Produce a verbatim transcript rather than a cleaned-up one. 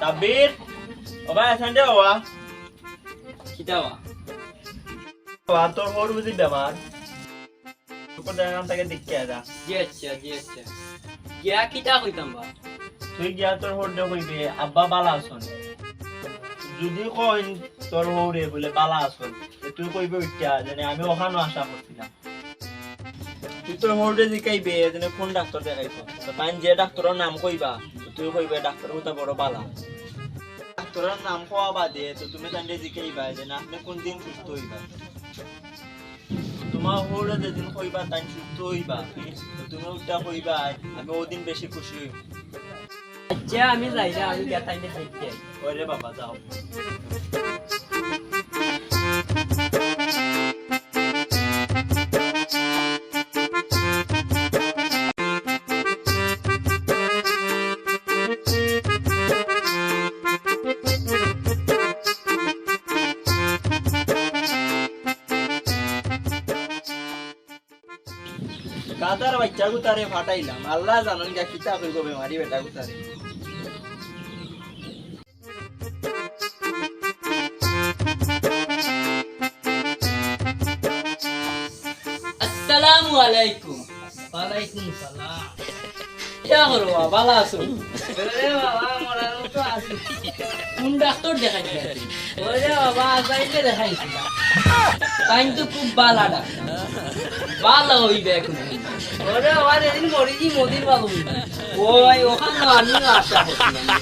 আবির, ও ভাই, আছইন রে বাবা। কিতা বা? বাবা, তোর হউর বুঝি বেমার? তোর দেখান তাকে দেখি আয় যা। জি আচ্ছা, জি আচ্ছা। গিয়া কিতা কইতাম বা? তুই গিয়া তোর হউররে কইবে, "আব্বা বালা আছইন।" যুদি কইন তোর হউরে বুলে বালা আছইন, তে তুই কইবে উঠিয়া, যেনে আমি অখানও আশা করছিলাম। তুই তোর হউররে জিকাইবে, যেনে কুন ডাক্তর দেখাইছো। তে তাইন যে ডাক্তরর নাম কইবা, তে তুই কইবে, "ডাক্তর অতা বড় বালা।" ডাক্তরর নাম কওয়া বাদে, তে তুমি তানরে জিকাইবা, যেনে আপনে কুন দিন সুস্থ অইবা। তুমার হউরে যেদিন কইবা, তাইন সুস্থ অইবা, তে তুমি উল্টা কইবা, আমি অউ দিন বেশি খুশি অইমু। আচ্ছা, আমি যাইরাম, আমি গিয়া তাইনরে দেখি আই। ওরে বাবা, যাও। গাধার বাইচ্চা গুতারে ফাটাইলাম, আল্লায় জানইন গিয়া কিতা কইবো বেমারি বেটা গুতারে। আসসালামু আলাইকুম। ওয়ালাইকুম সালাম। কিতা করো বা, বালা আছো? আরে বাবা, মরার মতো আছি। কুন ডাক্তর দেখাইছিলা? ওরে বাবা, আজাইলে দেখাইছিলাম। তাইন তো খুব বালা ডাক্তর। বালা অইবে অখন। ওরে বাবা, যেদিন মরি যাই, অদিন বালা অইবে। ওই, অখান তো আমিও আশা করছিলাম।